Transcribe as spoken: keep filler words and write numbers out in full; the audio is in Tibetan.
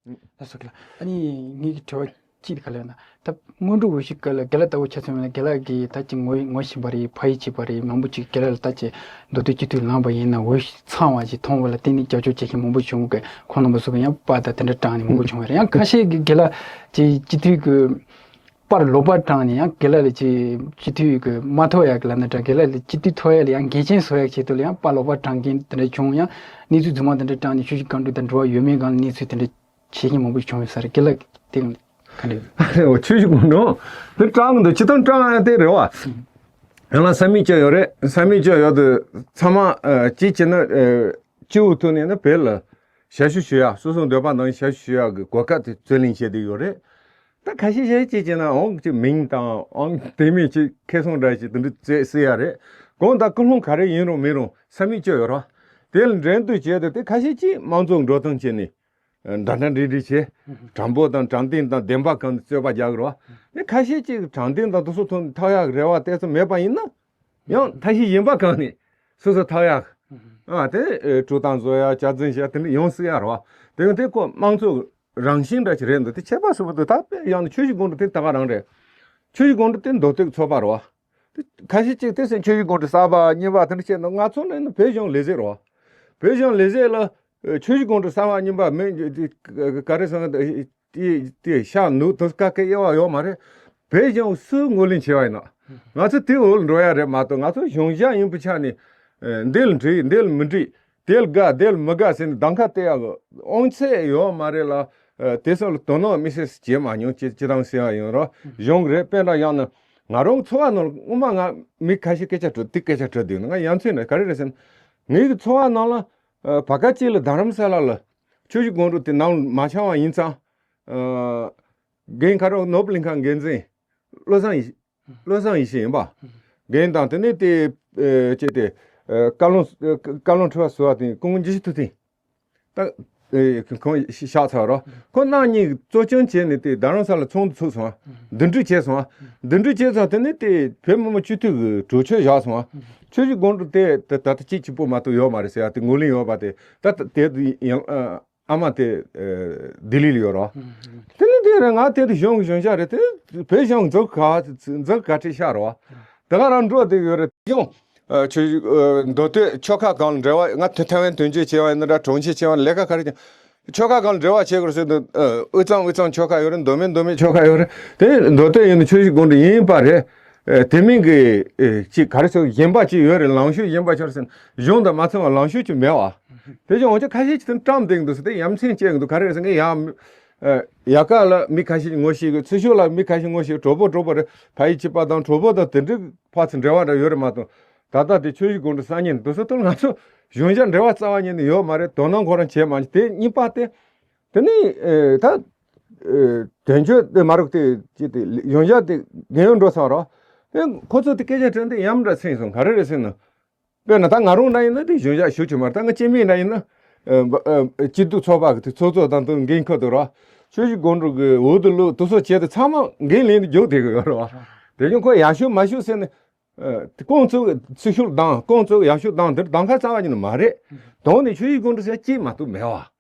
ལགས་སོ། ལགས་སོ། ཨ་ནི་ངེད་ཀྱི་དྲི་བ་གཅིག་དེ་ག་ལ་ཡོད་ན། ད་སྔོན་འགྲོ་འོས་གཞི་སྐབས་ལ་རྒན་ལགས་ལྟ་བུ་ཆ་མཚོན་ན་རྒན་ལགས་ཀྱིས་ད་ཅིག་ངོ་ངོ་ཤེས་པ་རེད། ཕ་ཡུལ་གཅིག་པ་རེད། མང་པོ་ཅིག་རྒན་ལགས་ལ་ད་ཅིག་མདོ་སྟོད་སྤྱི་འཐུས་ལངས་པ་ཡིན་ན་འོས་གཞི་ཚང་བ་ཞིག་མཐོང་བ་ལ་བརྟེན་ནས་རྒྱབ་སྐྱོར་བྱེད་མཁན་མང་པོ་བྱུང་གི། ཁོང་རྣམ་པ་ཚོ་གི་ཡང་པར་དང་དེ་འདྲ་བཀྲམ་ནས་མང་པོ་བྱུང་བ་རེད། ཡང་ཁ་ཤས་ཀྱིས་རྒན་ལགས་ཀྱི་སྤྱི་འཐུས་ཀྱི་པར་ལོག་པར་བཀྲམ་ནས་ཡང་རྒན་ལགས་ལ་ཅིག་སྤྱི་འཐུས་ཀྱི་མ་ཐོབ་ཡག་གི་ལབ་ན་འདྲ། རྒན་ལགས་ལ་སྤྱི་འཐུས་ཐོབ་ཡག་ལ་ཡང་འགལ་རྐྱེན་བཟོ་ཡག་ཆེད་དུ་ལ་ཡང་པར་ལོག་པར་བཀྲམ་མཁན་དེ་འདྲ་བྱུང་། ཡང་གནས་ཚུལ་རྫུན་མ་དེ་འདྲ་བཀྲམ་ནས་ཆོས་བརྒྱུད་བཀའ་འགྲུལ་དང་འབྲེལ་བ་ཡོད་མེད་སྒང་ལ་གནས་ཚུལ་དེ་འདྲ་བྱེད་མཁན་མང་པོ་ཞིག་བྱུང་ཡོད་ས་རེད། རྒན་ལགས་དེ་ག་འདྲ་ཡོད། ཆོས་བརྒྱུད་སྒང་འགྲོ་དེ་བཀྲམ་གི་འདུག་སྤྱི་བཏང་བཀྲམ་ཡག་དེ་རེད་བ། ཡང་ན་ས་མིག་བཅོས་ཡོད་རེད། ས་མིག་བཅོས་ཡོད་དུས་ཚང་མ་ཨ་གཅིག་བྱས་ན་ཨ་སྤྱི་འོས་ཐོག་ནས་ནི་བོད་ལ་ཞབས་ཞུ་ཞུ་ཡག་སོ་སོའི་འདོད་པ་ནང་ཞབས་ཞུ་ཞུ་ཡག་གི་གོ་སྐབས་དེ་རྩོད་ལེན་བྱས་བསྡད་ཡོད་རེད། ད་ཁ་ཤས་ཤིག་ཅིག་བྱས་ན་ཨང་ཅིག་མིང་དང་ཨང་དེ་མིན་ཅིག་ཁེ་སང་འདྲ་ཞིག་དེ་འདྲ་བཙལ་སྲིད་ཡག་རེད། གང་ལྟར་ཀུན་སློང་ག་རེ་ཡིན་རུང་མིན་རུང་ས་མིག་བཅོས་ཡོད་རེད་བ། དེ་ལ་འགྲན་བསྡུར་བྱས་ཏེ་དེ་ཁ་ཤས་ཅིག་དམངས་གཙོ་འགྲོ་སྟངས་བྱས་ནས་འདྲ་འདྲ་འདྲི་འདྲི་བྱས། དྲང་པོ་དང་དྲང་བདེན་དང་བདེན་པ་གང་དུ་རྩོད་པ་རྒྱག་གི་རེད་བ། དེ་ཁ་ཤས་ཅིག་དྲང་བདེན་དང་དེ་ཚོ་ཐོག་ནས་ཐོབ་ཡག་རེ་བ་དེ་ཚོ་མེད་པ་ཡིན་ན། ཡང་ཐབས་ཤེས་གཞན་པ་གང་ནས་སོ་སོ་ཐོབ་ཡག་ཨ་དེ་ཨེ་གྲོས་སྟངས་བཟོ་ཡག་བྱ་འཛིན་བྱ་དེ་འདྲ་ཡོང་སྲིད་ཡག་རེད་བ། དེ་ཡང་དེ་ཁོ་དམངས་གཙོ་རང་བཞིན་འདྲ་ཞིག་རེད་འདུག་དེ་ཁྱད་པར་ཟེར་བ་དེ་ད་དཔེ་ཡང་ན་ཆོས་བརྒྱུད་སྒང་དྲུག་དེ་ད་ག་རང་རེད། ཆོས་བརྒྱུད་སྒང་དྲུག་དེ་མདོ་སྟོད་ཚོགས་པ་རེད་བ། དེ་ཁ་ཤས་ཅིག་དེ་སེམས་ཆོས་བརྒྱུད་སྒང་དྲུག་གསར་པ་རྙིང་པ་དེ་འདྲ་བཤད་ན་ང་ཚོ་ནི་བོད་གཞུང་ལས་བྱེད་རེད་བ། བོད་གཞུང་ལས་བྱེད་ལ་ཨེ་ཆོས་བརྒྱུད་སྒང་དྲུག་གསར་པ་རྙིང་པ་མིན་ག་རེ་ཟེར་ན། དེ་དེ་ཤ་ནུ་དུ་ཀ་ཀའི་དབྱེ་བ་ཡོད་མ་རེད། བོད་གཞུང་སུས་ངོས་ལེན་བྱས་པ་ཡིན་ན། ང་ཚོ་དེའི་འོག་ལ་འགྲོ་ཡ་རེད་མ་གཏོགས། ང་ཚོ་གཞུང་ཞབས་ཡིན་པའི་ཆ་ནས་ཨེ་འདི་ལ་འགྲིག་འདི་ལ་མི་འགྲིག་དེ་ལ་དགའ་དེ་ལ་མི་དགའ་ཟེར་ནས་གདམ་ཁ་གཏད་ཡ་གི་དབང་ཚད་ཡོད་མ་རེད་ལ། ཨེ་དེ་ཚོ་ལ་དོ་སྣང་དམིགས་བསལ་བྱེད་མ་མྱོང་། ཅི་ཅི་དང་ཟེར་བ་ཡིན་རོགས་གཞུང་གི་རེད། དཔེར་ན་ཡང་ན་ང་རང་ཚོ་བ་ནང་ལ་སྔོན་མ་ང་མི་ཁ་ཤས་སྐད་ཆ་དྲི་དེ་སྐད་ཆ་དྲི་དུས་ང་ཡ་མཚན་ནི་ག་རེ་རེད་ཟེར་ན། ངའི་གི་ཚོ་བ་ནང་ལ་ཨེ་བར་སྐབས་ཅིག་ལ་རྡ་རམ་ས་ལ་ལ་ཆོས་བརྒྱུད་སྒང་དྲུག་དེ་ནང་མ་བྱང་བ་ཡིན་ཙང་། ཨ་རྒན་ཁ་རོག་ནོར་བུ་གླིང་ཁ་འགན་འཛིན་བློ་བཟང་ཡེ་བློ་བཟང་ཡེ་ཤེས་ཡིན་པ། རྒན་དང་དེ་ནས་དེ་ཨེ་ཅེ་དེ་ཨེ་བཀའ་བློན་ཨེ་བཀའ་བློན་ཁྲི་པ་ཟུར་པ་དེ་སྐུ་ངོ་འཇིགས་བྱེད་ཐུབ་བསྟན། ད་ཨེ་ཁོང་གཤེགས་ཚར་རོ། ཁོ་རྣམ་གཉིས་གཙོ་སྐྱོང་བྱས་ནས་དེ་རྡ་རམ་ས་ལ་ཚོགས་འདུ་ཚུགས་སོང་བ། འདུ་འགྲིག་བྱས་སོང་བ། འདུ་འགྲིག་བྱས་ཙང་དེ་ནས་དེ་བོད་མི་མང་སྤྱི་འཐུས་ཀྱི་གྲོས་ཆོད་བཞག་སོང་བ། ཆོས་བརྒྱུད་སྒང་དྲུག་དེ་ད་ད་ལྟ་གཅིག་གཅིག་པོ་མ་གཏོགས་ཡོད་མ་རེད་ཟེར་ཡ་དེ་ངོས་ལེན་ཡོད་པ་དེ་ད་ད་དེ་ཡང་ཨ་མ་དེ་ལྡི་ལི་ལ་ཡོད་རོ། དེ་ནི་དེ་རེད། ང་དེ་དུ་གཞུང་གཞུང་ཞབས་རེད། དེ་བོད་གཞུང་འཛུགས་ག་འཛུགས་ག་ཁྲི་ཤག་རོ། དེ་ག་རང་འགྲོ་དེ་ཡོད་རེད། གཞུང་ཆོས་མདོ་སྟོད་ཆོལ་ཁ་གང་ལ་འབྲེལ་བ། ང་ཐེ་ཐེ་ཝན་དོན་གཅོད་བྱས་པ་ཡིན་ན་འདྲ། གྲོང་ཁྱེར་བྱས་པ་ལས་ཀ་ག་རེ་ཀྱང་ཆོལ་ཁ་གང་ལ་འབྲེལ་བ་བྱེད་དགོས་ཟེར་དུས་དབུས་གཙང་དབུས་གཙང་ཆོལ་ཁ་ཡོད་རེད། མདོ་སྨད་མདོ་སྨད་ཆོལ་ཁ་ཡོད་རེད། དེ་མདོ་སྟོད་ཡིན་ན་ཆོས་བརྒྱུད་སྒང་དྲུག་ཡིན་པ་རེད། ཨེ་དེ་མིན་གྱི་ཨེ་ཅིག་ག་རེ་ཟེར་གཞན་པ་ཅིག་ཡོད་རེད། ལངས་ཕྱོགས་གཞན་པ་ཅིག་ཡོད་རེད་ཟེར་ན་གཞུང་དང་མ་མཚུངས་པ་ལངས་ཕྱོགས་ཅིག་མེད་བ། དེ་བཞིན་འོ་ཅག་ཁ་ཤས་ཅིག་དེ་བཀྲམ་བསྡད་འདུག་ཟེར། དེ་ཡ་མཚན་སྐྱེ་གི་འདུག་ག་རེ་ཟེར་ན་ཡ་ཨེ་ཡ་ག་ལ་མི་ཁ་ཤས་ངོ་ཤེས་གི། ཚུར་ཤོག་ལ་མི་ཁ་ཤས་ངོ་ཤེས། གྲོགས་པོ་གྲོགས་པོ་རེད། ཕ་ཡུལ་གཅིག་པ་དང་གྲོགས་པོ་དང་དེ་འདྲའི་ཕར་ཚུར་འབྲེལ་བ་འདྲ་ཡོད་རེད་མ་གཏོགས། ད་ལྟ་དེ་ཆོས་བརྒྱུད་སྒང་དྲུག་གསར་རྙིང་འདུག་ཟེར་དུས་ང་ཚོ་གཞུང་ཞབས་འབྲེལ་བ་རྩ་བ་ཉིད་ནས་ཡོད་མ་རེད། དོ་སྣང་ཁོ་རང་བྱས་མ་མྱོང་། དེ་གཉིས་པ་དེ། དེ་ནས་ཨེ་ད་ཨེ་དོན་གཅོད་དེ་མ་རུག་དེ་ཅི་དེ་གཞུང་ཞབས་དེ་རྒན་ཡོལ་འགྲོ་སོང་རོ། དེ་ཁོ་ཚོ་དེ་སྐད་ཆ་དྲིས་དེ་ཡ་མཚན་ཚིག་སོང་། ག་རེ་རེད་ཟེར་ན། དཔེར་ན་ད་ང་རང་འདྲ་ཡིན་ན་དེ་གཞུང་ཞབས་ཞུ་རྒྱུ་མ་རེད། ད་ང་སྐྱེ་དམན་འདྲ་ཡིན་ན་ཨེ་ཨེ་སྐྱིད་སྡུག་ཚོགས་པ་གི་དེ་ཚོགས་གཙོ་དང་དེ་འགན་ཁུར་དེ་རོ། ཆོས་བརྒྱུད་སྒང་དྲུག་གི་འོག་ཏུ་ལུག་དེ་ཚོ་བྱས་ཏེ་ཚང་མ་འགན་ལེན་དུ་རྒྱུག་བསྡད་གི་ཡོད་རེད་བ། དེ་བཞིན་ཁོ་ཡག་ཤོས་མ་ཤོས་ཟེར་ནས། ཨ་དེ་ཁོང་ཚོ་ཚུར་ཤོག་བཏང་། ཁོང་ཚོ་ཡག་ཤོས་བཏང་། དེར་གདམ་ཁ་རྩ་བ་ཉིད་ནས་མ་རེད། དོན་ནི་ཆོས་བརྒྱུད་སྒང་དྲུག་ཟེར་གཅིག་མ་གཏོགས་མེད་བ།